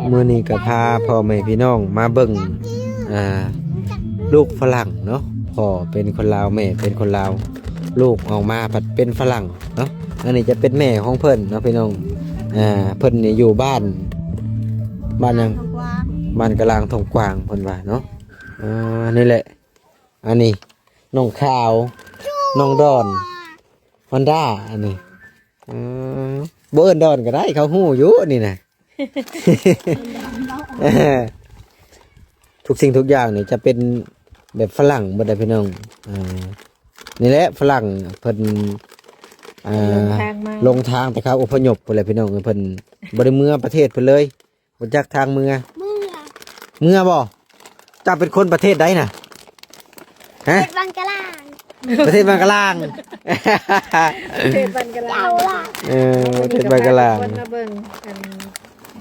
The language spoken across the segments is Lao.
ມື້ນີ້ກໍພາພໍ່ແມ່ພີ່ນ້ອງມາເບິ່ງ ອ່າ ລູກຝຣັ່ງເນາະ. ພໍ່ເປັນຄົນລາວ ແມ່ເປັນຄົນລາວ ລູກອອກມາພັດເປັນຝຣັ່ງເນາະ. ອັນນີ້ຈະເປັນແມ່ຂອງເພິ່ນເນາະພີ່ນ້ອງ. ອ່າ ເພິ່ນນີ້ຢູ່ບ້ານ ບ້ານຫຍັງ? ບ້ານກະລາງທົ່ງກວາງ ເພິ່ນວ່າເນາະ. ອ່າ ນີ້ແຫຼະ ອັນນີ້ນ້ອງຂາວ ນ້ອງດອນ ຮອນດ້າ ອັນນີ້. ເອີ ບໍ່ເອີ້ນດອນກໍໄດ້ ເຂົາຮູ້ຢູ່ນີ້ນະ. ທຸກສິ່ງທຸກຢ່າງນີ້ຈະເປັນແບບຝຣັ່ງເບິດເດ້ພີ່ນ້ອງ. ເອີ ນີ້ແຫຼະຝຣັ່ງເພິ່ນ ອ່າ ລົງທາງມາ ລົງທາງແຕ່ເຂົາອົບພະຍົບພຸ້ນແຫຼະພີ່ນ້ອງ. ເພິ່ນບໍ່ໄດ້ເມືອປະເທດເພິ່ນເລີຍ. ບໍ່ຈັກທາງເມືອ? ເມືອ ເມືອບໍ່? ເຈົ້າເປັນຄົນປະເທດໃດນະ? ຮະ? ປະເທດບັງກະລາງ ປະເທດບັງກະລາງ ປະເທດບັງກະລາງ. ເຈົ້າລະ? ເອີ ປະເທດບັງກະລາງ. ເອົາ ວັນນີ້ກໍພາທຸກຄົນມາເບິ່ງ ອັນ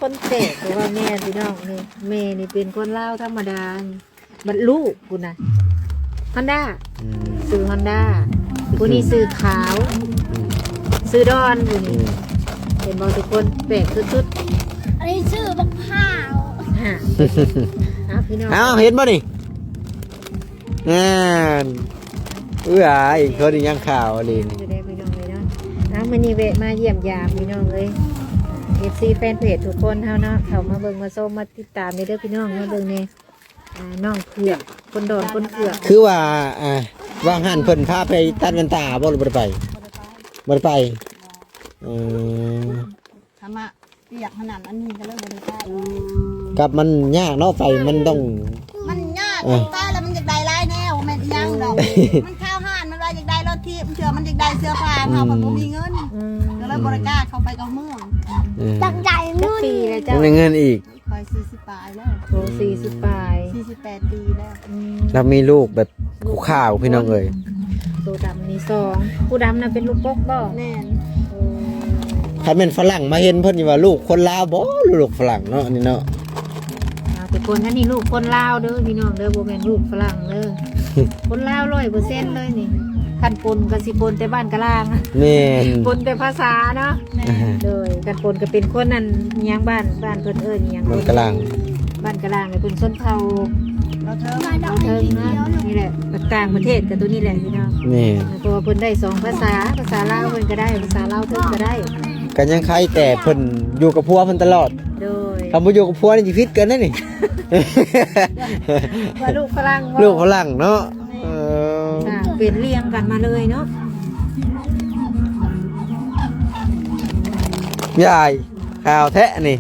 ຄົນແປກ ຫຼືວ່າແມ່ພີ່ນ້ອງນີ້ ແມ່ນີ້ເປັນຄົນລາວທຳມະດາ. ບັດລູກພຸ້ນນະ ຮອນດ້າ ອືມ ຊື່ຮອນດ້າ. ຜູ້ນີ້ຊື່ຂາວ ອືມ ຊື່ດອນ ຜູ້ນີ້ ອືມ ເຫັນບໍ່ທຸກຄົນ? ແປກສຸດໆ. ອັນນີ້ຊື່ບັກພ້າວ ຮະ. ເອົາ ພີ່ນ້ອງ ເອົາ ເຫັນບໍ່ນີ້? ນັ້ນ ເອື້ອຍ ຄົນນີ້ຍັງຂາວອີ່ຫຼີ ຢູ່ເດ້ພີ່ນ້ອງເອີຍເນາະ. ເອົາ ມື້ນີ້ແວະມາຢ້ຽມຢາມພີ່ນ້ອງເອີຍ ເອັຟຊີແຟນເພຈທຸກຄົນເຮົາເນາະ ເຂົ້າມາເບິ່ງມາຊົມມາຕິດຕາມເດີພີ່ນ້ອງ ມາເບິ່ງແດ່. ອ່າ ນ້ອງເຜືອກ ຄົນດອນຄົນເຜືອກ. ຄືວ່າ ອ່າ ວ່າງຫັ້ນເພິ່ນພາໄປຕັດແວ່ນຕາບໍ່ ຫຼືບໍ່ໄດ້ໄປ? ບໍ່ໄດ້ໄປ. ເອີ ທຳມະວຽກຂະໜາດອັນນີ້ກໍເລີຍບໍ່ໄດ້ໄປ. ກັບມັນຍາກເນາະ ໄປມັນຕ້ອງ ມັນຍາກ ເອີ ໄປແລ້ວມັນຢາກໄດ້ຫຼາຍແນວ ບໍ່ແມ່ນອີ່ຫຍັງດອກ. ມັນຄາວຮ້ານ ມັນວ່າຢາກໄດ້ລົດຖີບ ເທື່ອມັນຢາກໄດ້ເສື້ອຜ້າ ອືມ ເຮົາກໍບໍ່ມີເງິນ. ອືມ ກໍເລີຍບໍ່ໄດ້ກ້າເຂົ້າໄປກັບເມືອງ. ເອີ ຢາກໄດ້ເງິນ ຈັກປີແລ້ວເຈົ້າ? ຢາກໄດ້ເງິນອີກ. ຂ້ອຍສີ່ສິບປາຍແລ້ວ. ໂອ້ ສີ່ສິບປາຍ ສີ່ສິບແປດປີແລ້ວ. ອືມ ລາວມີລູກແບບຂາວໆ ພີ່ນ້ອງເອີຍ. ໂຕດຳນີ້ສອງ ຜູ້ດຳນະເປັນລູກກົກບໍ່? ແມ່ນ. ໂອ້ ຄັນແມ່ນຝຣັ່ງມາເຫັນເພິ່ນຊິວ່າລູກຄົນລາວບໍ່ ຫຼືລູກຝຣັ່ງເນາະ ອັນນີ້ເນາະ. ອ່າ ທຸກຄົນ ອັນນີ້ລູກຄົນລາວເດີພີ່ນ້ອງເດີ ບໍ່ແມ່ນລູກຝຣັ່ງເດີ. ຄົນລາວຮ້ອຍເປີເຊັນເລີຍນີ້. ຄັນປົນກໍຊິປົນແຕ່ບ້ານກະລາງ. ແມ່ນ ປົນແຕ່ພາສາເນາະ. ໂດຍ ກັນປົນກໍເປັນຄົນນັ້ນ ອີ່ຫຍັງ ບ້ານ ບ້ານເພິ່ນເອີ້ນອີ່ຫຍັງ ບ້ານກະລາງ ບ້ານກະລາງນີ້ເພິ່ນຊົນເຜົ່າລາວເທິງ ລາວເທິງເນາະ. ນີ້ແຫຼະ ຕ່າງປະເທດກໍຕົວນີ້ແຫຼະພີ່ນ້ອງ. ແມ່ນ ເພາະວ່າເພິ່ນໄດ້ສອງພາສາ ພາສາລາວເພິ່ນກໍໄດ້ ພາສາລາວເທິງກໍໄດ້ ກໍຍັງໄຄແຕ່ເພິ່ນຢູ່ກັບຜົວເພິ່ນຕະຫຼອດ. ໂດຍ ຄັນບໍ່ຢູ່ກັບຜົວນີ້ຊິຜິດກັນເດ້ນີ້ ວ່າລູກຝຣັ່ງບໍ່ ລູກຝຣັ່ງເນາະ. ເອີ ອ່າ ເປັນລຽງກັນມາເລີຍເນາະ. ຍາຍ ຂາວແທ້ນີ້.